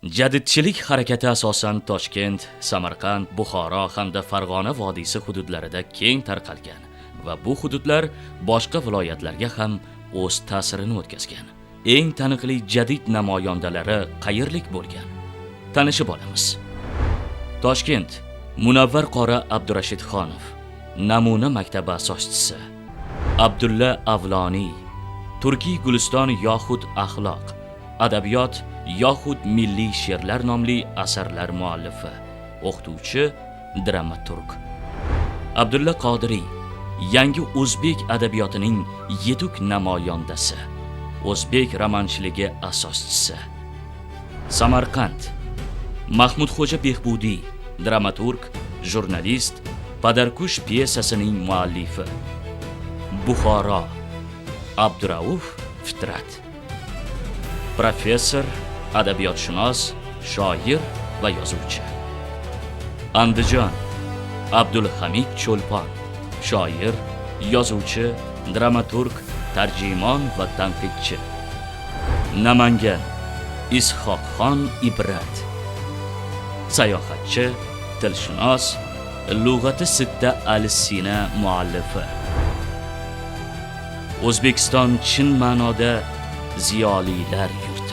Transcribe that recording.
Jadidchilik harakati asosan Toshkent, Samarqand, Buxoro hamda Farg'ona vodiysi hududlarida keng tarqalgan va bu hududlar boshqa viloyatlarga ham o'z ta'sirini o'tkazgan. Eng taniqli jadid namoyandalari qayerlik bo'lgan? Tanishib olamiz. Toshkent, Munavvar qori Abdurashidxonov, Namuna maktabi asoschisi. Abdulla Avloniy, Turkiy Guliston yoxud axloq, adabiyot yoxud milliy she'rlar nomli asarlar muallifi, o'qituvchi, dramaturg. Abdulla Qodiriy, yangi o'zbek adabiyotining yetuk namoyandasi, o'zbek romanchiligi asoschisi. Samarqand, Mahmudxo'ja Behbudiy, dramaturg, jurnalist, Padarkush pyesasining muallifi. Buxoro, Abdurauf Fitrat, professor, adabiyotshunos, shoir va yozuvchi. Andijon, Abdulhamid Cho'lpon, shoir, yozuvchi, dramaturg, tarjimon va tanqidchi. Namangan, Is'hoqxon Ibrat, sayohatchi, tilshunos, Lug'ati sitta al-Sina muallifi. O'zbekiston chin ma'noda ziyolilar yurti.